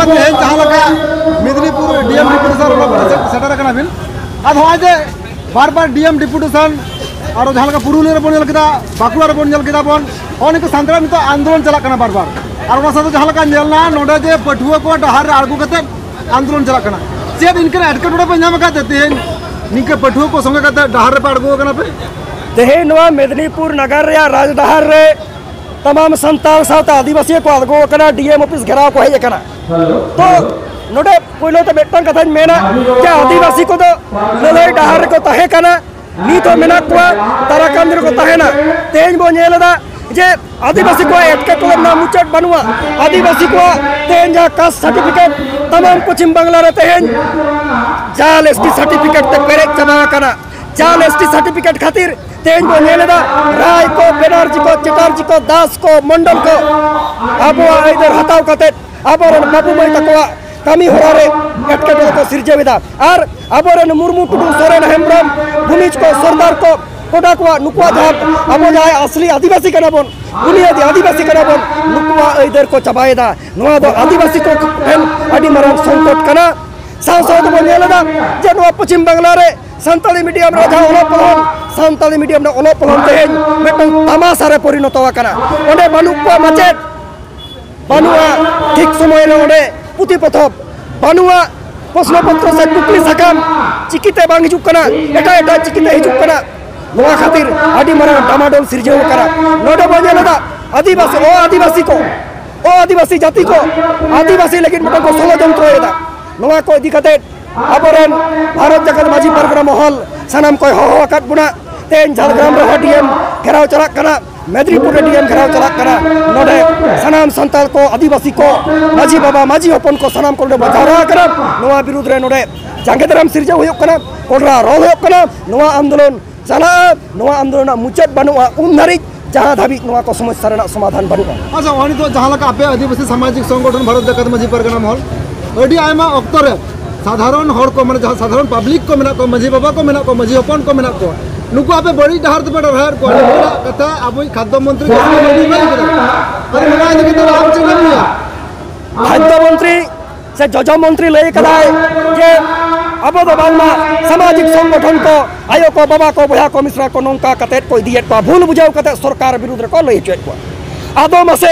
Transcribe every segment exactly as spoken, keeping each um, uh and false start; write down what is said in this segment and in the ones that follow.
ᱛᱮᱦᱮᱧ ᱡᱟᱦᱟᱸ ᱞᱮᱠᱟ ᱢᱮᱫᱽᱱᱤᱯᱩᱨ ᱰᱤ ᱮᱢ ᱰᱮᱯᱩᱴᱮᱥᱚᱱ ᱨᱮ ᱥᱮᱴᱮᱨ ᱟᱠᱟᱱᱟ ᱵᱤᱱ, ᱟᱫᱚ ᱱᱚᱜᱼᱚᱭ ᱡᱮ ᱵᱟᱨ ᱵᱟᱨ ᱰᱤ ᱮᱢ ᱰᱮᱯᱩᱴᱮᱥᱚᱱ, ᱟᱨᱚ ᱡᱟᱦᱟᱸ ᱞᱮᱠᱟ ᱯᱩᱨᱩᱞᱤᱭᱟᱹ ᱨᱮᱵᱚᱱ ᱧᱮᱞ ᱠᱮᱫᱟ, ᱵᱟᱸᱠᱩᱲᱟ ᱨᱮᱵᱚᱱ ᱧᱮᱞ ᱠᱮᱫᱟ ᱵᱚᱱ, ᱱᱚᱜᱼᱚᱭ ᱱᱤᱛᱚᱜ ᱥᱟᱱᱛᱟᱲ ᱱᱤᱛᱚᱜ ᱟᱱᱫᱳᱞᱚᱱ ᱪᱟᱞᱟᱜ ᱠᱟᱱᱟ ᱵᱟᱨ ᱵᱟᱨ᱾ ᱟᱨ ᱚᱱᱟ ᱥᱟᱶᱛᱮ ᱡᱟᱦᱟᱸ ᱞᱮᱠᱟ ᱧᱮᱞ ᱮᱱᱟ, ᱱᱚᱰᱮ ᱡᱮ ᱯᱟᱹᱴᱷᱩᱣᱟᱹ ᱠᱚ ᱰᱟᱦᱟᱨ ᱨᱮ ᱟᱬᱜᱚ ᱠᱟᱛᱮ ᱟᱱᱫᱳᱞᱚᱱ ᱪᱟᱞᱟᱜ ᱠᱟᱱᱟ, ᱪᱮᱫ ᱤᱱᱠᱟᱹᱱ ᱮᱴᱠᱮᱴᱚᱬᱮ ᱯᱮ ᱧᱟᱢ ᱟᱠᱟᱫ ᱛᱮ ᱛᱮᱦᱮᱧ ᱱᱤᱝᱠᱟᱹ ᱯᱟᱹᱴᱷᱩᱣᱟᱹ ᱠᱚ ᱥᱚᱸᱜᱮ ᱠᱟᱛᱮ ᱰᱟᱦᱟᱨ ᱨᱮᱯᱮ ᱟᱬᱜᱚ ᱟᱠᱟᱱᱟ ᱯᱮ? ᱛᱮᱦᱮᱧ ᱱᱚᱣᱟ ᱢᱮᱫᱽᱱᱤᱯᱩᱨ ᱱᱟᱜᱟᱨ ᱨᱮᱭᱟᱜ ᱨᱟᱡᱽᱰᱟᱦᱟᱨ ᱨᱮ ᱛᱟᱢᱟᱢ ᱥᱟᱱᱛᱟᱲ ᱥᱟᱶᱛᱟ ᱟᱹᱫᱤᱵᱟᱹᱥᱤ ᱠᱚ ᱟᱬᱜᱚ ᱟᱠᱟᱱᱟ, ᱰᱤ ᱮᱢ ᱚᱯᱷᱤᱥ ᱜᱷᱮᱨᱟᱣ ᱠᱚ ᱦᱮᱡ ᱟᱠᱟᱱᱟ᱾ ᱛᱚ ᱱᱚᱰᱮ ᱯᱳᱭᱞᱳ ᱛᱮ ᱢᱤᱫᱴᱟᱝ ᱠᱟᱛᱷᱟᱧ ᱢᱮᱱᱟ ᱡᱮ ᱟᱹᱫᱤᱵᱟᱹᱥᱤ ᱠᱚᱫᱚ ᱞᱟᱹᱲᱦᱟᱹᱭ ᱰᱟᱦᱟᱨ ᱨᱮᱠᱚ ᱛᱟᱦᱮᱸ ᱠᱟᱱᱟ, ᱱᱤᱛ ᱦᱚᱸ ᱢᱮᱱᱟᱜ ᱠᱚᱣᱟ, ᱛᱟᱨᱟᱠᱟᱱᱫ ᱨᱮᱠᱚ ᱛᱟᱦᱮᱱᱟ᱾ ᱛᱮᱦᱮᱧ ᱵᱚᱱ ᱧᱮᱞ ᱮᱫᱟ ᱡᱮ ᱟᱹᱫᱤᱵᱟᱹᱥᱤ ᱠᱚᱣᱟᱜ ᱮᱴᱠᱮᱴᱚᱬᱮ ᱨᱮᱱᱟᱜ ᱢᱩᱪᱟᱹᱫ ᱵᱟᱹᱱᱩᱜᱼᱟ᱾ ᱟᱹᱫᱤᱵᱟᱹᱥᱤ ᱠᱚᱣᱟᱜ ᱛᱮᱦᱮᱧ ᱡᱟᱦᱟᱸ ᱠᱟᱥᱴ ᱥᱟᱨᱴᱤᱯᱷᱤᱠᱮᱴ ᱛᱟᱢᱟᱢ ᱯᱚᱪᱷᱤᱢ ᱵᱟᱝᱞᱟ ᱨᱮ ᱛᱮᱦᱮᱧ ᱡᱟᱞ ᱮᱥ ᱴᱤ ᱥᱟᱨᱴᱤᱯᱷᱤᱠᱮᱴ ᱛᱮ ᱯᱮᱨᱮᱡ ᱪᱟᱵᱟ ᱟᱠᱟᱱᱟ᱾ ᱡᱟᱞ ᱮᱥ ᱴᱤ ᱥᱟᱨᱴᱤᱯᱷᱤᱠᱮᱴ ᱠᱷᱟᱹᱛᱤᱨ ᱛᱮᱦᱮᱧ ᱵᱚᱱ ᱧᱮᱞ ᱮᱫᱟ, ᱨᱟᱭ ᱠᱚ, ᱵᱮᱱᱟᱨᱡᱤ ᱠᱚ, ᱪᱮᱴᱟᱨᱡᱤ ᱠᱚ, ᱫᱟᱥ ᱠᱚ, ᱢᱚᱱᱰᱚᱞ ᱠᱚ ᱟᱵᱚᱣᱟᱜ ᱟᱹᱭᱫᱟᱹᱨ ᱦᱟᱛᱟᱣ ᱠᱟᱛᱮ ᱟᱵᱚᱨᱮᱱ ᱵᱟᱹᱵᱩ ᱢᱟᱹᱭ ᱛᱟᱠᱚᱣᱟᱜ ᱠᱟᱹᱢᱤ ᱦᱚᱨᱟ ᱨᱮ ᱮᱴᱠᱮᱴᱚᱬᱮ ᱠᱚ ᱥᱤᱨᱡᱟᱹᱣ ᱮᱫᱟ᱾ ᱟᱨ ᱟᱵᱚᱨᱮᱱ ᱢᱩᱨᱢᱩ, ᱴᱩᱰᱩ, ᱥᱚᱨᱮᱱ, ᱦᱮᱢᱵᱨᱚᱢ, ᱵᱷᱩᱢᱤᱡᱽ ᱠᱚ, ᱥᱚᱨᱫᱟᱨ ᱠᱚ, ᱠᱚᱰᱟ ᱠᱚᱣᱟᱜ, ᱱᱩᱠᱩᱣᱟᱜ ᱡᱟᱦᱟᱸ ᱟᱵᱚ ᱡᱟᱦᱟᱸᱭ ᱟᱥᱞᱤ ᱟᱹᱫᱤᱵᱟᱹᱥᱤ ᱠᱟᱱᱟ ᱵᱚᱱ, ᱵᱩᱱᱤᱭᱟᱹᱫᱤ ᱟᱹᱫᱤᱵᱟᱹᱥᱤ ᱠᱟᱱᱟ ᱵᱚᱱ, ᱱᱩᱠᱩᱣᱟᱜ ᱟᱹᱭᱫᱟᱹᱨ ᱠᱚ ᱪᱟᱵᱟᱭᱮᱫᱟ᱾ ᱱᱚᱣᱟ ᱫᱚ ᱟᱹᱫᱤᱵᱟᱹᱥᱤ ᱠᱚ ᱴᱷᱮᱱ ᱟᱹᱰᱤ ᱢᱟᱨᱟᱝ ᱥᱚᱝᱠᱚᱴ ᱠᱟᱱᱟ᱾ ᱥᱟᱶ ᱥᱟᱶ ᱛᱮᱵᱚᱱ ᱧᱮᱞ ᱮᱫᱟ ᱡᱮ ᱱᱚᱣᱟ ᱯᱚᱪᱷᱤᱢ ᱵᱟᱝᱞᱟ ᱨᱮ ᱥᱟᱱᱛᱟᱲᱤ ᱢᱤᱰᱤᱭᱟᱢ ᱨᱮ ᱡᱟᱦᱟᱸ ᱚᱞᱚᱜ ᱯᱟᱲᱦᱟᱣ, ᱥᱟᱱᱛᱟᱲᱤ ᱢᱤᱰᱤᱭᱟᱢ ᱨᱮ ᱚᱞᱚᱜ ᱯᱟᱲᱦᱟᱣ ᱛᱮᱦᱮᱧ ᱢᱤᱫᱴᱟᱝ ᱛᱟᱢᱟᱥᱟ ᱨᱮ ᱯᱚᱨᱤᱱᱚᱛᱚ ᱟᱠᱟᱱᱟ᱾ ᱚᱸᱰᱮ ᱵᱟᱹᱱᱩᱜ ᱠᱚᱣᱟ ᱢᱟᱪᱮᱫ, ᱵᱟᱹᱱᱩᱜᱼᱟ ᱴᱷᱤᱠ ᱥᱚᱢᱚᱭ ᱨᱮ ᱚᱸᱰᱮ ᱯᱩᱛᱷᱤ ᱯᱚᱛᱚᱵ, ᱵᱟᱹᱱᱩᱜᱼᱟ ᱯᱨᱚᱥᱱᱚ ᱯᱚᱛᱨᱚ ᱥᱮ ᱠᱩᱠᱞᱤ ᱥᱟᱠᱟᱢ, ᱪᱤᱠᱤᱛᱮ ᱵᱟᱝ ᱦᱤᱡᱩᱜ ᱠᱟᱱᱟ, ᱮᱴᱟᱜ ᱮᱴᱟᱜ ᱪᱤᱠᱤᱛᱮ ᱦᱤᱡᱩᱜ ᱠᱟᱱᱟ᱾ ᱱᱚᱣᱟ ᱠᱷᱟᱹᱛᱤᱨ ᱟᱹᱰᱤ ᱢᱟᱨᱟᱝ ᱰᱟᱢᱟᱰᱳᱞ ᱥᱤᱨᱡᱟᱹᱣ ᱟᱠᱟᱱᱟ᱾ ᱱᱚᱰᱮ ᱵᱚᱱ ᱧᱮᱞ ᱮᱫᱟ ᱟᱹᱫᱤᱵᱟᱹᱥᱤ, ᱚ ᱟᱹᱫᱤᱵᱟᱹᱥᱤ ᱠᱚ, ᱚ ᱟᱹᱫᱤᱵᱟᱹᱥᱤ ᱡᱟᱹᱛᱤ ᱠᱚ ᱟᱹᱫᱤᱵᱟᱹᱥᱤ ᱞᱟᱹᱜᱤᱫ ᱢᱤᱫᱴᱟᱝ ᱠᱚ ᱥᱚᱲᱚᱡᱚᱱᱛᱨᱚᱭᱮᱫᱟ᱾ ᱱᱚᱣᱟ ᱠᱚ ᱤᱫᱤ ᱠᱟᱛᱮ ᱟᱵᱚᱨᱮᱱ ᱵᱷᱟᱨᱚᱛ ᱡᱟᱠᱟᱛ ᱢᱟᱹᱡᱷᱤ ᱯᱟᱨᱜᱟᱱᱟ ᱢᱚᱦᱚᱞ ᱥᱟᱱᱟᱢ ᱠᱚᱭ ᱦᱚᱦᱚ ᱟᱠᱟᱫ ᱵᱚᱱᱟ᱾ ᱛᱮᱦᱮᱧ ᱡᱷᱟᱲᱜᱨᱟᱢ ᱨᱮᱦᱚᱸ ᱰᱤ ᱮᱢ ᱜᱷᱮᱨᱟᱣ ᱪᱟᱞᱟᱜ ᱠᱟᱱᱟ, ᱢᱮᱫᱽᱱᱤᱯᱩᱨ ᱨᱮ ᱰᱤ ᱮᱢ ᱜᱷᱮᱨᱟᱣ ᱪᱟᱞᱟᱜ ᱠᱟᱱᱟ᱾ ᱱᱚᱰᱮ ᱥᱟᱱᱟᱢ ᱥᱟᱱᱛᱟᱲ ᱠᱚ, ᱟᱹᱫᱤᱵᱟᱹᱥᱤ ᱠᱚ, ᱢᱟᱹᱡᱷᱤ ᱵᱟᱵᱟ, ᱢᱟᱹᱡᱷᱤ ᱦᱚᱯᱚᱱ ᱠᱚ ᱥᱟᱱᱟᱢ ᱠᱚ ᱱᱚᱰᱮ ᱵᱚ ᱡᱟᱣᱨᱟ ᱟᱠᱟᱱᱟ᱾ ᱱᱚᱣᱟ ᱵᱤᱨᱩᱫᱽ ᱨᱮ ᱱᱚᱰᱮ ᱡᱟᱸᱜᱮ ᱫᱟᱨᱟᱢ ᱥᱤᱨᱡᱟᱹᱣ ᱦᱩᱭᱩᱜ ᱠᱟᱱᱟ, ᱠᱚᱰᱨᱟ ᱨᱚᱞ ᱦᱩᱭᱩᱜ ᱠᱟᱱᱟ᱾ ᱱᱚᱣᱟ ᱟᱱᱫᱳᱞᱚᱱ ᱪᱟᱞᱟᱜᱼᱟ, ᱱᱚᱣᱟ ᱟᱱᱫᱳᱞᱚᱱ ᱨᱮᱱᱟᱜ ᱢᱩᱪᱟᱹᱫ ᱵᱟᱹᱱᱩᱜᱼᱟ ᱩᱱ ᱫᱷᱟᱹᱨᱤᱡ ᱡᱟᱦᱟᱸ ᱫᱷᱟᱹᱵᱤᱡ ᱱᱚᱣᱟ ᱠᱚ ᱥᱚᱢᱚᱥᱥᱟ ᱨᱮᱱᱟᱜ ᱥᱚᱢᱟᱫᱷᱟᱱ ᱵᱟᱹᱱᱩᱜᱼᱟ᱾ ᱟᱪᱪᱷᱟ, ᱱᱚᱜᱼᱚᱭ ᱱᱤᱛᱚᱜ ᱡᱟᱦᱟᱸ ᱞᱮᱠᱟ ᱟᱯᱮ ᱟᱹᱫᱤᱵᱟᱹᱥᱤ ᱥᱟᱢᱟᱡᱤᱠ ᱥᱚᱝᱜᱚᱴᱷᱚᱱ ᱵᱷᱟᱨᱚᱛ ᱡᱟᱠᱟᱛ ᱢᱟᱹᱡᱷᱤ ᱯᱟᱨᱜᱟᱱᱟ ᱢᱚᱦᱚᱞ ᱟᱹᱰᱤ ᱟᱭᱢᱟ ᱚᱠᱛᱚ ᱨᱮ ᱥᱟᱫᱷᱟᱨᱚᱱ ᱦᱚᱲ ᱠᱚ, ᱢᱟᱱᱮ ᱡᱟᱦᱟᱸ ᱥᱟᱫᱷᱟᱨᱚᱱ ᱯᱟᱵᱽᱞᱤᱠ ᱠᱚ ᱢᱮᱱᱟᱜ ᱠᱚᱣᱟ, ᱢᱟᱹᱡᱷᱤ ᱵᱟᱵᱟ ᱠᱚ ᱢᱮᱱᱟᱜ ᱠᱚᱣᱟ, ᱢᱟᱹᱡᱷᱤ ᱦᱚᱯᱚᱱ ᱠᱚ ᱢᱮᱱᱟᱜ ᱠᱚᱣᱟ, ᱱᱩᱠᱩ ᱟᱯᱮ ᱵᱟᱹᱲᱤᱡ ᱰᱟᱦᱟᱨ ᱛᱮᱯᱮ ᱰᱟᱦᱨᱟᱣᱮᱫ ᱠᱚᱣᱟ᱾ ᱱᱚᱣᱟ ᱨᱮᱱᱟᱜ ᱠᱟᱛᱷᱟ ᱟᱵᱚᱭᱤᱡ ᱠᱷᱟᱫᱽᱫᱚ ᱢᱚᱱᱛᱨᱤ ᱠᱤᱥᱠᱩ ᱢᱟᱹᱱᱰᱤ ᱢᱮᱱ ᱠᱮᱫᱟ᱾ ᱟᱫᱚ ᱱᱚᱣᱟ ᱤᱫᱤ ᱠᱟᱛᱮ ᱟᱢ ᱪᱮᱫ ᱮᱢ ᱞᱟᱹᱭᱟ? ᱠᱷᱟᱫᱽᱫᱚ ᱢᱚᱱᱛᱨᱤ ᱥᱮ ᱡᱚᱡᱚ ᱢᱚᱱᱛᱨᱤ ᱞᱟᱹᱭ ᱠᱟᱫᱟᱭ ᱡᱮ ᱟᱵᱚ ᱫᱚ ᱵᱟᱝᱢᱟ ᱥᱟᱢᱟᱡᱤᱠ ᱥᱚᱝᱜᱚᱴᱷᱚᱱ ᱠᱚ, ᱟᱭᱳ ᱠᱚ, ᱵᱟᱵᱟ ᱠᱚ, ᱵᱚᱭᱦᱟ ᱠᱚ, ᱢᱤᱥᱨᱟ ᱠᱚ ᱱᱚᱝᱠᱟ ᱠᱟᱛᱮᱫ ᱠᱚ ᱤᱫᱤᱭᱮᱫ ᱠᱚᱣᱟ, ᱵᱷᱩᱞ ᱵᱩᱡᱷᱟᱹᱣ ᱠᱟᱛᱮᱫ ᱥᱚᱨᱠᱟᱨ ᱵᱤᱨᱩᱫᱽ ᱨᱮᱠᱚ ᱞᱟᱹᱭ ᱦᱚᱪᱚᱭᱮᱫ ᱠᱚᱣᱟ᱾ ᱟᱫᱚ ᱢᱟᱥᱮ,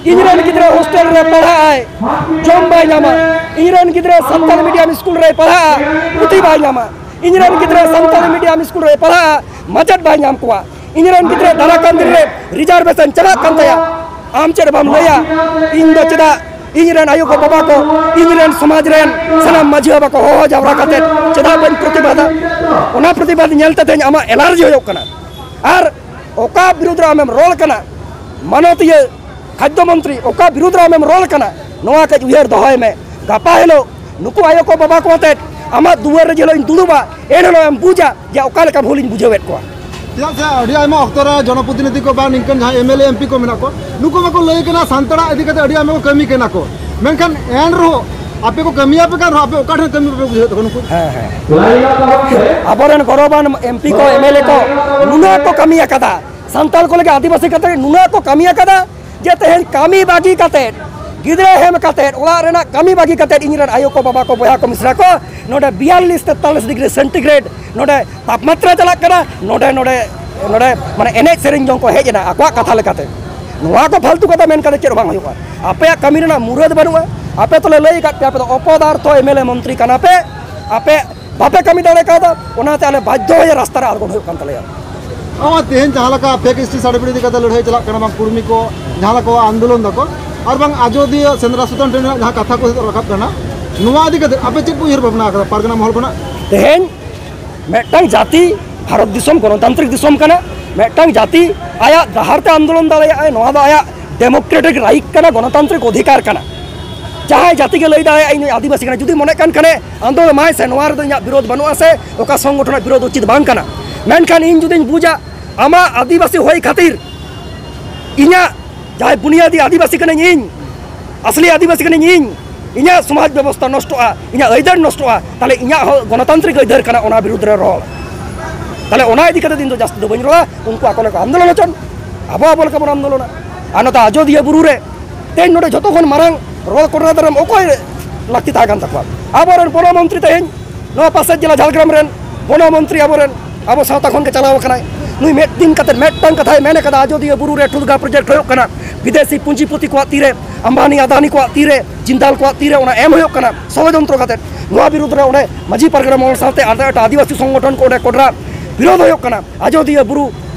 ᱤᱧ ᱨᱮᱱ ᱜᱤᱫᱽᱨᱟᱹ ᱦᱳᱥᱴᱮᱞ ᱨᱮ ᱯᱟᱲᱦᱟᱜ ᱟᱭ, ᱡᱚᱢ ᱵᱟᱭ ᱧᱟᱢᱟ, ᱤᱧ ᱨᱮᱱ ᱜᱤᱫᱽᱨᱟᱹ ᱥᱟᱱᱛᱟᱲᱤ ᱢᱤᱰᱤᱭᱟᱢ ᱥᱠᱩᱞ ᱨᱮᱭ ᱯᱟᱲᱦᱟᱜᱼᱟ, ᱯᱩᱛᱷᱤ ᱵᱟᱭ ᱧᱟᱢᱟ, ᱤᱧ ᱨᱮᱱ ᱜᱤᱫᱽᱨᱟᱹ ᱥᱟᱱᱛᱟᱲᱤ ᱢᱤᱰᱤᱭᱟᱢ ᱥᱠᱩᱞ ᱨᱮᱭ ᱯᱟᱲᱦᱟᱜᱼᱟ, ᱢᱟᱪᱮᱫ ᱵᱟᱭ ᱧᱟᱢ ᱠᱚᱣᱟ, ᱤᱧ ᱨᱮᱱ ᱜᱤᱫᱽᱨᱟᱹ ᱫᱟᱨᱟ ᱠᱟᱱ ᱫᱤᱱ ᱨᱮ ᱨᱤᱡᱟᱨᱵᱷᱮᱥᱚᱱ ᱪᱟᱞᱟᱜ ᱠᱟᱱ ᱛᱟᱭᱟ, ᱟᱢ ᱪᱮᱫ ᱵᱟᱢ ᱞᱟᱹᱭᱟ? ᱤᱧ ᱫᱚ ᱪᱮᱫᱟᱜ ᱤᱧ ᱨᱮᱱ ᱟᱭᱳ ᱠᱚ ᱵᱟᱵᱟ ᱠᱚ, ᱤᱧ ᱨᱮᱱ ᱥᱚᱢᱟᱡᱽ ᱨᱮᱱ ᱥᱟᱱᱟᱢ ᱢᱟᱹᱡᱷᱤ ᱵᱟᱵᱟ ᱠᱚ ᱦᱚᱦᱚ ᱡᱟᱣᱨᱟ ᱠᱟᱛᱮ ᱪᱮᱫᱟᱜ ᱵᱟᱹᱧ ᱯᱨᱚᱛᱤᱵᱟᱫᱟ? ᱚᱱᱟ ᱯᱨᱚᱛᱤᱵᱟᱫ ᱧᱮᱞ ᱛᱮ ᱛᱮᱦᱮᱧ ᱟᱢᱟᱜ ᱮᱞᱟᱨᱡᱤ ᱦᱩᱭᱩᱜ ᱠᱟᱱᱟ᱾ ᱟᱨ ᱚᱠᱟ ᱵᱤᱨᱩᱫᱽ ᱨᱮ ᱟᱢᱮᱢ ᱨᱚᱲ ᱠᱟᱱᱟ, ᱢᱟᱱᱚᱛᱤᱭᱟᱹ ᱠᱷᱟᱫᱽᱫᱚ ᱢᱚᱱᱛᱨᱤ, ᱚᱠᱟ ᱵᱤᱨᱩᱫᱽ ᱨᱮ ᱟᱢᱮᱢ ᱨᱚᱲ ᱠᱟᱱᱟ, ᱱᱚᱣᱟ ᱠᱟᱹᱡ ᱩᱭᱦᱟᱹᱨ ᱫᱚᱦᱚᱭ ᱢᱮ᱾ ᱜᱟᱯᱟ ᱦᱤᱞᱳᱜ ᱱᱩᱠᱩ ᱟᱭᱳ ᱠᱚ ᱵᱟᱵᱟ ᱠᱚ ᱟᱛᱮᱫ ᱟᱢᱟᱜ ᱫᱩᱣᱟᱹᱨ ᱨᱮ ᱡᱮ ᱦᱤᱞᱳᱜ ᱤᱧ ᱫᱩᱲᱩᱵᱟ, ᱮᱱ ᱦᱤᱞᱳᱜ ᱮᱢ ᱵᱩᱡᱟ ᱡᱮ ᱚᱠᱟ ᱞᱮᱠᱟ ᱵᱷᱩᱞ ᱤᱧ ᱵᱩᱡᱷᱟᱹᱣᱮᱫ ᱠᱚᱣᱟ᱾ ᱪᱮᱫᱟᱜ ᱥᱮ ᱟᱹᱰᱤ ᱟᱭᱢᱟ ᱚᱠᱛᱚ ᱨᱮ ᱡᱚᱱᱚᱯᱨᱚᱛᱤᱱᱤᱫᱷᱤ ᱠᱚ ᱵᱟ ᱱᱤᱝᱠᱟᱹᱱ ᱡᱟᱦᱟᱸᱭ M L A, M P ᱠᱚ ᱢᱮᱱᱟᱜ ᱠᱚ, ᱱᱩᱠᱩ ᱢᱟᱠᱚ ᱞᱟᱹᱭ ᱠᱟᱱᱟ ᱥᱟᱱᱛᱟᱲᱟᱜ ᱤᱫᱤ ᱠᱟᱛᱮ ᱟᱹᱰᱤ ᱟᱭᱢᱟ ᱠᱚ ᱠᱟᱹᱢᱤ ᱠᱟᱱᱟ ᱠᱚ, ᱢᱮᱱᱠᱷᱟᱱ ᱮᱱ ᱨᱮᱦᱚᱸ ᱟᱯᱮ ᱠᱚ ᱠᱟᱹᱢᱤᱭᱟᱯᱮ ᱠᱟᱱ ᱨᱮᱦᱚᱸ ᱟᱯᱮ ᱚᱠᱟ ᱴᱷᱮᱱ ᱠᱟᱹᱢᱤ ᱵᱟᱯᱮ ᱵᱩᱡᱷᱟᱹᱣᱮᱫ ᱛᱟᱠᱚᱣᱟ ᱱᱩᱠᱩ? ᱦᱮᱸ, ᱦᱮᱸ᱾ ᱟᱵᱚᱨᱮᱱ ᱜᱚᱨᱚᱵᱟᱱ ᱮᱢ ᱯᱤ ᱠᱚ, ᱮᱢ ᱮᱞ ᱮ ᱠᱚ ᱱᱩᱱᱟᱹᱜ ᱠᱚ ᱠᱟᱹᱢᱤ ᱟᱠᱟᱫᱟ, ᱥᱟᱱᱛᱟᱲ ᱠᱚ ᱞᱟᱹᱜᱤᱫ, ᱟᱹᱫᱤᱵᱟᱹᱥᱤ ᱠᱟᱛᱮ ᱱᱩᱱᱟᱹᱜ ᱠᱚ ᱠᱟᱹᱢᱤ ᱟᱠᱟᱫᱟ ᱡᱮ ᱛᱮᱦᱮᱧ ᱠᱟᱹᱢᱤ ᱵᱟᱹᱜᱤ ᱠᱟᱛᱮ, ᱜᱤᱫᱽᱨᱟᱹ ᱮᱢ ᱠᱟᱛᱮ, ᱚᱲᱟᱜ ᱨᱮᱱᱟᱜ ᱠᱟᱹᱢᱤ ᱵᱟᱹᱜᱤ ᱠᱟᱛᱮ ᱤᱧ ᱨᱮᱱ ᱟᱭᱳ ᱠᱚ, ᱵᱟᱵᱟ ᱠᱚ, ᱵᱚᱭᱦᱟ ᱠᱚ, ᱢᱤᱥᱨᱟ ᱠᱚ ᱱᱚᱰᱮ ᱵᱤᱭᱟᱞᱞᱤᱥ ᱛᱮᱛᱟᱞᱞᱤᱥ ᱰᱤᱜᱽᱨᱤ ᱥᱮᱱᱴᱤᱜᱨᱮᱰ ᱱᱚᱰᱮ ᱛᱟᱯᱢᱟᱛᱨᱟ ᱪᱟᱞᱟᱜ ᱠᱟᱱᱟ, ᱱᱚᱰᱮ, ᱱᱚᱰᱮ, ᱱᱚᱰᱮ ᱢᱟᱱᱮ ᱮᱱᱮᱡ ᱥᱮᱨᱮᱧ ᱡᱚᱝ ᱠᱚ ᱦᱮᱡ ᱮᱱᱟ ᱟᱠᱚᱣᱟᱜ ᱠᱟᱛᱷᱟ ᱞᱮᱠᱟᱛᱮ᱾ ᱱᱚᱣᱟ ᱠᱚ ᱯᱷᱟᱞᱛᱩ ᱠᱟᱛᱷᱟ ᱢᱮᱱ ᱠᱟᱛᱮ ᱪᱮᱫ ᱦᱚᱸ ᱵᱟᱝ ᱦᱩᱭᱩᱜᱼᱟ᱾ ᱟᱯᱮᱭᱟᱜ ᱠᱟᱹᱢᱤ ᱨᱮᱱᱟᱜ ᱢᱩᱨᱟᱹᱫ ᱵᱟᱹᱱᱩᱜᱼᱟ᱾ ᱟᱯᱮ ᱛᱚᱞᱮ ᱞᱟᱹᱭ ᱟᱠᱟᱫ ᱯᱮᱭᱟ, ᱟᱯᱮ ᱫᱚ ᱚᱯᱚᱫᱟᱨᱛᱷᱚ ᱮᱢ ᱮᱞ ᱮ ᱢᱚᱱᱛᱨᱤ ᱠᱟᱱᱟ ᱯᱮ, ᱟᱯᱮ ᱵᱟᱯᱮ ᱠᱟᱹᱢᱤ ᱫᱟᱲᱮ ᱠᱟᱣᱫᱟ, ᱚᱱᱟᱛᱮ ᱟᱞᱮ ᱵᱟᱫᱽᱫᱷᱚ ᱦᱚᱭᱮ ᱨᱟᱥᱛᱟ ᱨᱮ ᱟᱬᱜᱚᱱ ᱦᱩᱭᱩᱜ ᱠᱟᱱ ᱛᱟᱞᱮᱭᱟ᱾ ᱱᱚᱜᱼᱚᱭ ᱛᱮᱦᱮᱧ ᱡᱟᱦᱟᱸ ᱞᱮᱠᱟ ᱯᱷᱮᱠ ᱮᱥ ᱴᱤ ᱥᱟᱨᱴᱤᱯᱷᱤᱠᱮᱴ ᱤᱫᱤ ᱠᱟᱛᱮ ᱞᱟᱹᱲᱦᱟᱹᱭ ᱪᱟᱞᱟᱜ ᱠᱟᱱᱟ, ᱵᱟᱝ ᱠᱩᱲᱢᱤ ᱠᱚ ᱡᱟᱦᱟᱸ ᱞᱮᱠᱟ ᱟᱱᱫᱳᱞᱚᱱ ᱫᱟᱠᱚ, ᱟᱨ ᱵᱟᱝ ᱟᱡᱚᱫᱤᱭᱟᱹ ᱥᱮᱸᱫᱽᱨᱟ ᱥᱩᱛᱟᱱ ᱴᱟᱺᱰᱤ ᱨᱮᱱᱟᱜ ᱡᱟᱦᱟᱸ ᱠᱟᱛᱷᱟ ᱠᱚ ᱨᱟᱠᱟᱵ ᱠᱟᱱᱟ, ᱱᱚᱣᱟ ᱤᱫᱤ ᱠᱟᱛᱮ ᱟᱯᱮ ᱪᱮᱫ ᱯᱮ ᱩᱭᱦᱟᱹᱨ ᱵᱷᱟᱵᱽᱱᱟ ᱟᱠᱟᱫᱟ ᱯᱟᱨᱜᱟᱱᱟ ᱢᱚᱦᱚᱞ ᱠᱷᱚᱱᱟᱜ? ᱛᱮᱦᱮᱧ ᱢᱤᱫᱴᱟᱝ ᱡᱟᱹᱛᱤ, ᱵᱷᱟᱨᱚᱛ ᱫᱤᱥᱚᱢ ᱜᱚᱱᱚᱛᱟᱱᱛᱨᱤᱠ ᱫᱤᱥᱚᱢ ᱠᱟᱱᱟ, ᱢᱤᱫᱴᱟᱝ ᱡᱟᱹᱛᱤ ᱟᱭᱟᱜ ᱰᱟᱦᱟᱨ ᱛᱮ ᱟᱱᱫᱳᱞᱚᱱ ᱫᱟᱲᱮᱭᱟᱜᱼᱟᱭ, ᱱᱚᱣᱟ ᱫᱚ ᱟᱭᱟᱜ ᱰᱮᱢᱳᱠᱨᱮᱴᱤᱠ ᱨᱟᱭᱤᱴ ᱠᱟᱱᱟ, ᱜᱚᱱᱚᱛᱟᱱᱛᱨᱤᱠ ᱚᱫᱷᱤᱠᱟᱨ ᱠᱟᱱᱟ᱾ ᱡᱟᱦᱟᱸᱭ ᱡᱟᱹᱛᱤ ᱜᱮ ᱞᱟᱹᱭ ᱫᱟᱲᱮᱭᱟᱜᱼᱟ ᱤᱧ ᱫᱚ ᱟᱹᱫᱤᱵᱟᱹᱥᱤ ᱠᱟᱱᱟ, ᱡᱩᱫᱤ ᱢᱚᱱᱮᱜ ᱠᱟᱱ ᱠᱷᱟᱱᱮ ᱟᱱᱫᱳᱞᱚᱱ ᱢᱟᱭ ᱥᱮ, ᱱᱚᱣᱟ ᱨᱮᱫᱚ ᱤᱧᱟᱹᱜ ᱵᱤᱨᱳᱫᱷ ᱵᱟᱹᱱᱩᱜᱼᱟ ᱥᱮ ᱚᱠᱟ ᱥᱚᱝᱜᱚᱴᱷᱚᱱᱟᱜ ᱵᱤᱨᱳᱫᱷ ᱩᱪᱤᱛ ᱵᱟᱝ ᱠᱟᱱᱟ᱾ ᱢᱮᱱᱠᱷᱟᱱ ᱤᱧ ᱡᱩᱫᱤᱧ ᱵᱩᱡᱟ ᱟᱢᱟᱜ ᱟᱹᱫᱤᱵᱟᱹᱥᱤ ᱦᱩᱭ ᱠᱷᱟᱹᱛᱤᱨ ᱤᱧᱟᱹᱜ ᱡᱟᱦᱟᱸᱭ ᱵᱩᱱᱤᱭᱟᱫᱤ ᱟᱹᱫᱤᱵᱟᱹᱥᱤ ᱠᱟᱹᱱᱟᱹᱧ ᱤᱧ, ᱟᱥᱞᱤ ᱟᱹᱫᱤᱵᱟᱹᱥᱤ ᱠᱟᱹᱱᱟᱹᱧ ᱤᱧ, ᱤᱧᱟᱹᱜ ᱥᱚᱢᱟᱡᱽ ᱵᱮᱵᱚᱥᱛᱷᱟ ᱱᱚᱥᱴᱚᱜᱼᱟ, ᱤᱧᱟᱹᱜ ᱟᱹᱭᱫᱟᱹᱨ ᱱᱚᱥᱴᱚᱜᱼᱟ, ᱛᱟᱦᱞᱮ ᱤᱧᱟᱹᱜ ᱦᱚᱸ ᱜᱚᱱᱚᱛᱟᱱᱛᱨᱤᱠ ᱟᱹᱭᱫᱟᱹᱨ ᱠᱟᱱᱟ ᱚᱱᱟ ᱵᱤᱨᱩᱫᱽ ᱨᱮ ᱨᱚᱲ᱾ ᱛᱟᱦᱞᱮ ᱚᱱᱟ ᱤᱫᱤ ᱠᱟᱛᱮ ᱤᱧ ᱫᱚ ᱡᱟᱹᱥᱛᱤ ᱫᱚ ᱵᱟᱹᱧ ᱨᱚᱲᱟ, ᱩᱱᱠᱩ ᱟᱠᱚ ᱞᱮᱠᱟ ᱟᱱᱫᱳᱞᱚᱱ ᱦᱚᱪᱚᱱ, ᱟᱵᱚ ᱟᱵᱚ ᱞᱮᱠᱟ ᱵᱚᱱ ᱟᱱᱫᱳᱞᱚᱱᱟ᱾ ᱟᱨ ᱱᱚᱛᱮ ᱟᱡᱚᱫᱤᱭᱟᱹ ᱵᱩᱨᱩ ᱨᱮ ᱛᱮᱦᱮᱧ ᱱᱚᱰᱮ ᱡᱷᱚᱛᱚ ᱠᱷᱚᱱ ᱢᱟᱨᱟᱝ ᱨᱚᱲ ᱠᱚᱨᱱᱟ ᱫᱟᱨᱟᱢ ᱚᱠᱚᱭ ᱞᱟᱹᱠᱛᱤ ᱛᱟᱦᱮᱸ ᱠᱟᱱ ᱛᱟᱠᱚᱣᱟ᱾ ᱟᱵᱚᱨᱮᱱ ᱵᱚᱱᱚ ᱢᱚᱱᱛᱨᱤ ᱛᱮᱦᱮᱧ ᱱᱚᱣᱟ ᱯᱟᱥᱮ ᱡᱮᱞᱟ ᱡᱷᱟᱲᱜᱨᱟᱢ ᱨᱮᱱ ᱵᱚᱱᱚ ᱢᱚᱱᱛᱨᱤ ᱟᱵᱚᱨᱮᱱ, ᱟᱵᱚ ᱥᱟᱶᱛᱟ ᱠᱷᱚᱱ ᱜᱮ ᱪᱟᱞᱟᱣ ᱟᱠᱟᱱᱟᱭ᱾ ᱱᱩᱭ ᱢᱤᱫ ᱫᱤᱱ ᱠᱟᱛᱮ ᱢᱤᱫᱴᱟᱝ ᱠᱟᱛᱷᱟᱭ ᱢᱮᱱ ᱟᱠᱟᱫᱟ, ᱟᱡᱚᱫᱤᱭᱟᱹ ᱵᱩᱨᱩ ᱨᱮ ᱴᱷᱩᱞᱜᱟ ᱯᱨᱚᱡᱮᱠᱴ ᱦᱩᱭᱩᱜ ᱠᱟᱱᱟ, ᱵᱤᱫᱮᱥᱤ ᱯᱩᱸᱡᱤᱯᱚᱛᱤ ᱠᱚᱣᱟᱜ ᱛᱤᱨᱮ, ᱟᱢᱵᱟᱱᱤ ᱟᱫᱟᱱᱤ ᱠᱚᱣᱟᱜ ᱛᱤᱨᱮ, ᱡᱤᱱᱫᱟᱞ ᱠᱚᱣᱟᱜ ᱛᱤᱨᱮ ᱚᱱᱟ ᱮᱢ ᱦᱩᱭᱩᱜ ᱠᱟᱱᱟ ᱥᱚᱲᱚᱡᱚᱱᱛᱨᱚ ᱠᱟᱛᱮ᱾ ᱱᱚᱣᱟ ᱵᱤᱨᱩᱫᱽ ᱨᱮ ᱚᱸᱰᱮ ᱢᱟᱹᱡᱷᱤ ᱯᱟᱨᱜᱟᱱᱟ ᱢᱚᱦᱚᱞ ᱥᱟᱶᱛᱮ ᱟᱨ ᱮᱴᱟᱜ ᱟᱹᱫᱤᱵᱟᱹᱥᱤ ᱥᱚᱝᱜᱚᱴᱷᱚᱱ ᱠᱚ ᱚᱸᱰᱮ ᱠᱚᱰᱨᱟ ᱵᱤᱨᱳᱫ ᱦᱩᱭᱩᱜ ᱠᱟᱱᱟ᱾ ᱟᱡᱚᱫᱤᱭᱟᱹ ᱵᱩᱨᱩ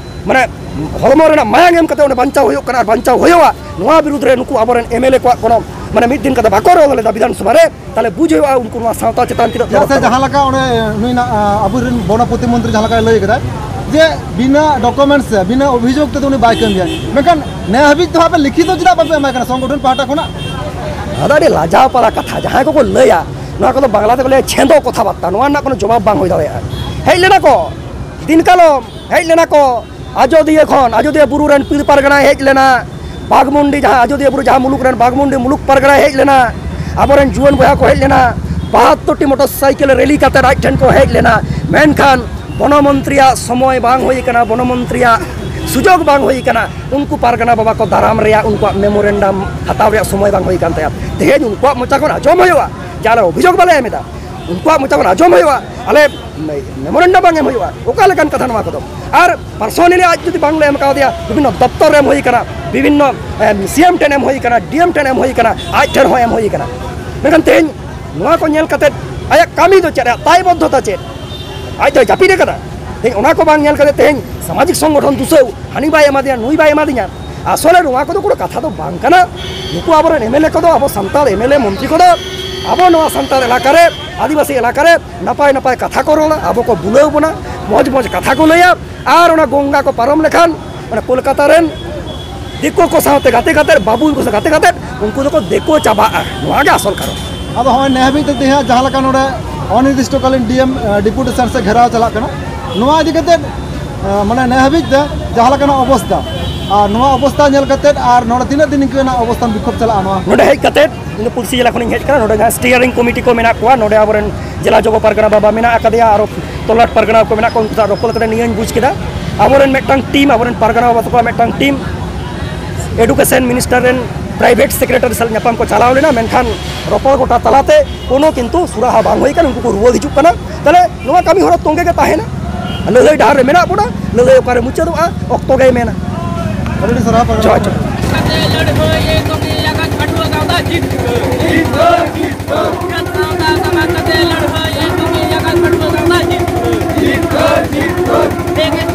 ᱢᱟᱱᱮ ᱦᱚᱲᱢᱚ ᱨᱮᱱᱟᱜ ᱢᱟᱭᱟᱝ ᱮᱢ ᱠᱟᱛᱮ ᱚᱸᱰᱮ ᱵᱟᱧᱪᱟᱣ ᱦᱩᱭᱩᱜ ᱠᱟᱱᱟ ᱟᱨ ᱵᱟᱧᱪᱟᱣ ᱦᱩᱭᱩᱜᱼᱟ᱾ ᱱᱚᱣᱟ ᱵᱤᱨᱩᱫᱽ ᱨᱮ ᱱᱩᱠᱩ ᱟᱵᱚᱨᱮᱱ ᱮᱢ ᱮᱞ ᱮ ᱠᱚᱣᱟᱜ ᱠᱳᱱᱳ ᱢᱟᱱᱮ ᱢᱤᱫ ᱫᱤᱱ ᱠᱟᱛᱮ ᱵᱟᱠᱚ ᱨᱚᱲ ᱞᱮᱫᱟ ᱵᱤᱫᱷᱟᱱ ᱥᱚᱵᱷᱟ ᱨᱮ, ᱛᱟᱦᱚᱞᱮ ᱵᱩᱡᱽ ᱦᱩᱭᱩᱜᱼᱟ ᱩᱱᱠᱩ ᱱᱚᱣᱟ ᱥᱟᱶᱛᱟ ᱪᱮᱛᱟᱱ ᱛᱤᱱᱟᱹᱜ ᱪᱮᱫᱟᱜ ᱫᱚᱨᱚᱫ ᱥᱮ ᱛᱟᱠᱚ᱾ ᱡᱟᱦᱟᱸ ᱞᱮᱠᱟ ᱚᱸᱰᱮ ᱱᱩᱭ ᱱᱟ-, ᱟ, ᱟᱵᱚᱨᱮᱱ ᱵᱚᱱᱚ ᱯᱨᱚᱛᱤᱢᱚᱱᱛᱨᱤ ᱡᱟᱦᱟᱸ ᱞᱮᱠᱟᱭ ᱞᱟᱹᱭ ᱠᱮᱫᱟ ᱡᱮ ᱵᱤᱱᱟᱹ ᱰᱚᱠᱩᱢᱮᱱᱴᱥ ᱥᱮ ᱵᱤᱱᱟᱹ ᱚᱵᱷᱤᱡᱳᱜᱽ ᱛᱮᱫᱚ ᱩᱱᱤ ᱵᱟᱭ ᱠᱟᱹᱢᱤᱭᱟ, ᱢᱮᱱᱠᱷᱟᱱ ᱱᱮ ᱦᱟᱹᱵᱤᱡ ᱫᱚ ᱟᱯᱮ ᱞᱤᱠᱷᱤᱛᱚ ᱪᱮᱫᱟᱜ ᱵᱟᱯᱮ ᱮᱢᱟᱭ ᱠᱟᱱᱟ ᱥᱚᱝᱜᱚᱴᱷᱚᱱ ᱯᱟᱦᱴᱟ ᱠᱷᱚᱱᱟᱜ? ᱱᱚᱣᱟ ᱫᱚ ᱟᱹᱰᱤ ᱞᱟᱡᱟᱣ ᱯᱟᱲᱟ ᱠᱟᱛᱷᱟ᱾ ᱡᱟᱦᱟᱸᱭ ᱠᱚᱠᱚ ᱞᱟᱹᱭᱟ, ᱱᱚᱣᱟ ᱠᱚᱫᱚ ᱵᱟᱝᱞᱟ ᱛᱮᱠᱚ ᱞᱟᱹᱭᱟ ᱪᱷᱮᱸᱫᱚ ᱠᱚᱛᱷᱟ ᱵᱟᱨᱛᱟ, ᱱᱚᱣᱟ ᱨᱮᱱᱟᱜ ᱠᱳᱱᱳ ᱡᱚᱵᱟᱵ ᱵᱟᱝ ᱦᱩᱭ ᱫᱟᱲᱮᱭᱟᱜᱼᱟ᱾ ᱦᱮᱡ ᱞᱮᱱᱟ ᱠᱚ, ᱫᱤᱱ ᱠᱟᱞᱚᱢ ᱦᱮᱡ ᱞᱮᱱᱟ ᱠᱚ, ᱟᱡᱚᱫᱤᱭᱟᱹ ᱠᱷᱚᱱ, ᱟᱡᱚᱫᱤᱭᱟᱹ ᱵᱩᱨᱩ ᱨᱮᱱ ᱯᱤᱲ ᱯᱟᱨᱜᱟᱱᱟᱭ ᱦᱮᱡ ᱞᱮᱱᱟ, ᱵᱟᱜᱽᱢᱩᱱᱰᱤ, ᱡᱟᱦᱟᱸ ᱟᱡᱚᱫᱤᱭᱟᱹ ᱵᱩᱨᱩ ᱡᱟᱦᱟᱸ ᱢᱩᱞᱩᱠ ᱨᱮᱱ ᱵᱟᱜᱽᱢᱩᱱᱰᱤ ᱢᱩᱞᱩᱠ ᱯᱟᱨᱜᱟᱱᱟᱭ ᱦᱮᱡ ᱞᱮᱱᱟ, ᱟᱵᱚᱨᱮᱱ ᱡᱩᱣᱟᱹᱱ ᱵᱚᱭᱦᱟ ᱠᱚ ᱦᱮᱡ ᱞᱮᱱᱟ, ᱵᱟᱦᱟᱛᱛᱳᱨ ᱴᱤ ᱢᱚᱴᱚᱨ ᱥᱟᱭᱠᱮᱞ ᱨᱮᱞᱤ ᱠᱟᱛᱮ ᱟᱡ ᱴᱷᱮᱱ ᱠᱚ ᱦᱮᱡ ᱞᱮᱱᱟ᱾ ᱢᱮᱱᱠᱷᱟᱱ ᱵᱚᱱᱚ ᱢᱚᱱᱛᱨᱤᱭᱟᱜ ᱥᱚᱢᱚᱭ ᱵᱟᱝ ᱦᱩᱭ ᱟᱠᱟᱱᱟ, ᱵᱚᱱᱚ ᱢᱚᱱᱛᱨᱤᱭᱟᱜ ᱥᱩᱡᱳᱜᱽ ᱵᱟᱝ ᱦᱩᱭ ᱟᱠᱟᱱᱟ᱾ ᱩᱱᱠᱩ ᱯᱟᱨᱜᱟᱱᱟ ᱵᱟᱵᱟ ᱠᱚ ᱫᱟᱨᱟᱢ ᱨᱮᱭᱟᱜ, ᱩᱱᱠᱩᱣᱟᱜ ᱢᱮᱢᱳᱨᱮᱱᱰᱟᱢ ᱦᱟᱛᱟᱣ ᱨᱮᱭᱟᱜ ᱥᱚᱢᱚᱭ ᱵᱟᱝ ᱦᱩᱭ ᱟᱠᱟᱱ ᱛᱟᱭᱟ᱾ ᱛᱮᱦᱮᱧ ᱩᱱᱠᱩᱣᱟᱜ ᱢᱚᱪᱟ ᱠᱷᱚᱱ ᱟᱸᱡᱚᱢ ᱦᱩᱭᱩᱜᱼᱟ ᱡᱮ ᱟᱞᱮ ᱚᱵᱷᱤᱡᱳᱜᱽ ᱵᱟᱞᱮ ᱮᱢ ᱮᱫᱟ, ᱩᱱᱠᱩᱣᱟᱜ ᱢᱚᱪᱟ ᱠᱷᱚᱱ ᱟᱸᱡᱚᱢ ᱦᱩᱭᱩᱜᱼᱟ ᱟᱞᱮ ᱢᱮᱢᱳᱨᱮᱱᱰᱟᱢ ᱵᱟᱝ ᱮᱢ ᱦᱩᱭᱩᱜᱼᱟ᱾ ᱚᱠᱟ ᱞᱮᱠᱟᱱ ᱠᱟᱛᱷᱟ ᱱᱚᱣᱟ ᱠᱚᱫᱚ? ᱟᱨ ᱯᱟᱨᱥᱳᱱᱟᱞᱤ ᱟᱡ ᱡᱩᱫᱤ ᱵᱟᱝ ᱞᱮ ᱮᱢ ᱠᱟᱣᱫᱮᱭᱟ, ᱵᱤᱵᱷᱤᱱᱱᱚ ᱫᱚᱯᱛᱚᱨ ᱨᱮ ᱮᱢ ᱦᱩᱭ ᱠᱟᱱᱟ, ᱵᱤᱵᱷᱤᱱᱱᱚ ᱥᱤ ᱮᱢ ᱴᱷᱮᱱ ᱮᱢ ᱦᱩᱭ ᱠᱟᱱᱟ, ᱰᱤ ᱮᱢ ᱴᱷᱮᱱ ᱮᱢ ᱦᱩᱭ ᱠᱟᱱᱟ, ᱟᱡ ᱴᱷᱮᱱ ᱦᱚᱸ ᱮᱢ ᱦᱩᱭ ᱠᱟᱱᱟ᱾ ᱢᱮᱱᱠᱷᱟᱱ ᱛᱮᱦᱮᱧ ᱱᱚᱣᱟ ᱠᱚ ᱧᱮᱞ ᱠᱟᱛᱮ ᱟᱭᱟᱜ ᱠᱟᱹᱢᱤ ᱫᱚ ᱪᱮᱫ, ᱟᱭᱟᱜ ᱫᱟᱭᱵᱚᱫᱽᱫᱷᱚᱛᱟ ᱪᱮᱫ? ᱟᱡ ᱫᱚᱭ ᱡᱟᱹᱯᱤᱫ ᱟᱠᱟᱫᱟ᱾ ᱛᱮᱦᱮᱧ ᱚᱱᱟ ᱠᱚ ᱵᱟᱝ ᱧᱮᱞ ᱠᱟᱛᱮ ᱛᱮᱦᱮᱧ ᱥᱟᱢᱟᱡᱤᱠ ᱥᱚᱝᱜᱚᱴᱷᱚᱱ ᱫᱩᱥᱟᱹᱣ, ᱦᱟᱹᱱᱤ ᱵᱟᱭ ᱮᱢᱟᱫᱤᱧᱟ, ᱱᱩᱭ ᱵᱟᱭ ᱮᱢᱟᱫᱤᱧᱟ᱾ ᱟᱥᱚᱞᱮ ᱱᱚᱣᱟ ᱠᱚᱫᱚ ᱠᱳᱱᱳ ᱠᱟᱛᱷᱟ ᱫᱚ ᱵᱟᱝ ᱠᱟᱱᱟ᱾ ᱱᱩᱠᱩ ᱟᱵᱚᱨᱮᱱ ᱮᱢ ᱮᱞ ᱮ ᱠᱚᱫᱚ, ᱟᱵᱚ ᱥᱟᱱᱛᱟᱲ ᱮᱢ ᱮᱞ ᱮ ᱢᱚᱱᱛᱨᱤ ᱠᱚᱫᱚ ᱟᱵᱚ ᱱᱚᱣᱟ ᱥᱟᱱᱛᱟᱲ ᱮᱞᱟᱠᱟ ᱨᱮ, ᱟᱹᱫᱤᱵᱟᱹᱥᱤ ᱮᱞᱟᱠᱟ ᱨᱮ ᱱᱟᱯᱟᱭ ᱱᱟᱯᱟᱭ ᱠᱟᱛᱷᱟ ᱠᱚ ᱨᱚᱲᱟ, ᱟᱵᱚ ᱠᱚ ᱵᱩᱞᱟᱹᱣ ᱵᱚᱱᱟ, ᱢᱚᱡᱽ ᱢᱚᱡᱽ ᱠᱟᱛᱷᱟ ᱠᱚ ᱞᱟᱹᱭᱟ᱾ ᱟᱨ ᱚᱱᱟ ᱜᱚᱝᱜᱟ ᱠᱚ ᱯᱟᱨᱚᱢ ᱞᱮᱠᱷᱟᱱ ᱚᱱᱟ ᱠᱳᱞᱠᱟᱛᱟ ᱨᱮᱱ ᱫᱤᱠᱩ ᱠᱚ ᱥᱟᱶᱛᱮ ᱜᱟᱛᱮ ᱠᱟᱛᱮ, ᱵᱟᱹᱵᱩ ᱠᱚ ᱥᱟᱶ ᱜᱟᱛᱮ ᱠᱟᱛᱮ ᱩᱱᱠᱩ ᱫᱚᱠᱚ ᱫᱤᱠᱩ ᱪᱟᱵᱟᱜᱼᱟ᱾ ᱱᱚᱣᱟ ᱜᱮ ᱟᱥᱚᱞ ᱠᱟᱨᱚᱱ᱾ ᱟᱫᱚ ᱦᱚᱸᱜᱼᱚᱭ ᱱᱮ ᱦᱟᱹᱵᱤᱡ ᱛᱮ ᱛᱮᱦᱮᱧ ᱡᱟᱦᱟᱸ ᱞᱮᱠᱟ ᱱᱚᱰᱮ ᱚᱱᱤᱨᱫᱤᱥᱴᱚᱠᱟᱞᱤᱱ ᱰᱤ ᱮᱢ, ᱮ, ᱰᱮᱯᱩᱴᱮᱥᱚᱱ ᱥᱮ ᱜᱷᱮᱨᱟᱣ ᱪᱟᱞᱟᱜ ᱠᱟᱱᱟ, ᱱᱚᱣᱟ ᱤᱫᱤ ᱠᱟᱛᱮ, ᱮ, ᱢᱟᱱᱮ ᱱᱮ ᱦᱟᱹᱵᱤᱡ ᱛᱮ ᱡᱟᱦᱟᱸ ᱞᱮᱠᱟᱱᱟᱜ ᱚᱵᱚᱥᱛᱟ, ᱟᱨ ᱱᱚᱣᱟ ᱚᱵᱚᱥᱛᱟ ᱧᱮᱞ ᱠᱟᱛᱮ ᱟᱨ ᱱᱚᱰᱮ ᱛᱤᱱᱟᱹᱜ ᱫᱤᱱ ᱤᱱᱠᱟᱹᱱᱟᱜ ᱚᱵᱚᱥᱛᱟᱱ ᱵᱤᱠᱷᱳᱵ ᱪᱟᱞᱟᱜᱼᱟ ᱱᱚᱣᱟ? ᱱᱚᱰᱮ ᱦᱮᱡ ᱠᱟᱛᱮ ᱤᱧ ᱫᱚ ᱯᱩᱞᱥᱤ ᱡᱮᱞᱟ ᱠᱷᱚᱱᱤᱧ ᱦᱮᱡ ᱟᱠᱟᱱᱟ᱾ ᱱᱚᱰᱮ ᱡᱟᱦᱟᱸ ᱥᱴᱤᱭᱟᱨᱤᱝ ᱠᱚᱢᱤᱴᱤ ᱠᱚ ᱢᱮᱱᱟᱜ ᱠᱚᱣᱟ, ᱱᱚᱰᱮ ᱟᱵᱚᱨᱮᱱ ᱡᱮᱞᱟ ᱡᱚᱜᱚ ᱯᱟᱨᱜᱟᱱᱟ ᱵᱟᱵᱟ ᱢᱮᱱᱟᱜ ᱟᱠᱟᱫᱮᱭᱟ, ᱟᱨᱚ ᱛᱚᱞᱟᱴ ᱯᱟᱨᱜᱟᱱᱟ ᱠᱚ ᱢᱮᱱᱟᱜ ᱠᱚᱣᱟ, ᱩᱱᱠᱩ ᱥᱟᱶ ᱨᱚᱯᱚᱲ ᱠᱟᱛᱮ ᱱᱤᱭᱟᱹᱧ ᱵᱩᱡᱽ ᱠᱮᱫᱟ, ᱟᱵᱚᱨᱮᱱ ᱢᱤᱫᱴᱟᱝ ᱴᱤᱢ, ᱟᱵᱚᱨᱮᱱ ᱯᱟᱨᱜᱟᱱᱟ ᱵᱟᱵᱟ ᱛᱟᱠᱚᱣᱟᱜ ᱢᱤᱫᱴᱟᱝ ᱴᱤᱢ, ᱮᱰᱩᱠᱮᱥᱚᱱ ᱢᱤᱱᱤᱥᱴᱟᱨ ᱨᱮᱱ ᱯᱨᱟᱭᱵᱷᱮᱴ ᱥᱮᱠᱨᱮᱴᱟᱨᱤ ᱥᱟᱞᱟᱜ ᱧᱟᱯᱟᱢ ᱠᱚ ᱪᱟᱞᱟᱣ ᱞᱮᱱᱟ, ᱢᱮᱱᱠᱷᱟᱱ ᱨᱚᱯᱚᱲ ᱜᱚᱴᱟ ᱛᱟᱞᱟᱛᱮ ᱠᱳᱱᱳ ᱠᱤᱱᱛᱩ ᱥᱩᱨᱟᱦᱟ ᱵᱟᱝ ᱦᱩᱭ ᱠᱟᱱᱟ᱾ ᱩᱱᱠᱩ ᱠᱚ ᱨᱩᱣᱟᱹᱲ ᱦᱤᱡᱩᱜ ᱠᱟᱱᱟ᱾ ᱛᱟᱦᱞᱮ ᱱᱚᱣᱟ ᱠᱟᱹᱢᱤ ᱦᱚᱨᱟ ᱛᱚᱸᱜᱮ ᱜᱮ ᱛᱟᱦᱮᱱᱟ᱾ ᱞᱟᱹᱲᱦᱟᱹᱭ ᱰᱟᱦᱟᱨ ᱨᱮ ᱢᱮᱱᱟᱜ ᱵᱚᱱᱟ, ᱞᱟᱹᱲᱦᱟᱹᱭ ᱚᱠᱟᱨᱮ ᱢᱩᱪᱟᱹᱫᱚᱜᱼᱟ, ᱚᱠᱛᱚ ᱜᱮᱭ ᱢᱮᱱᱟ᱾ ᱟᱹᱰᱤ ᱥᱟᱨᱦᱟᱣ᱾ ᱡᱚᱦᱟᱨ, ᱡᱚᱦᱟᱨ᱾ ᱠᱟᱛᱮ ᱞᱟᱹᱲᱦᱟᱹᱭ ᱠᱚᱜᱮ ᱞᱟᱜᱟᱛ ᱯᱟᱹᱴᱷᱩᱣᱟᱹ ᱜᱟᱶᱛᱟ ᱡᱤᱛᱠᱟᱹᱨ᱾ ᱡᱤᱛᱠᱟᱹᱨ, ᱡᱤᱛᱠᱟᱹᱨ᱾ ᱥᱟᱶᱛᱟ ᱥᱟᱢᱟᱡᱽ ᱠᱟᱛᱮ ᱞᱟᱹᱲᱦᱟᱹᱭ ᱠᱚᱜᱮ ᱞᱟᱜᱟᱛ ᱯᱟᱹᱴᱷᱩᱣᱟᱹ ᱜᱟᱶᱛᱟ ᱡᱤᱛᱠᱟᱹᱨ᱾ ᱡᱤᱛᱠᱟᱹᱨ, ᱡᱤᱛᱠᱟᱹᱨ᱾ ᱵᱮᱜᱮᱫ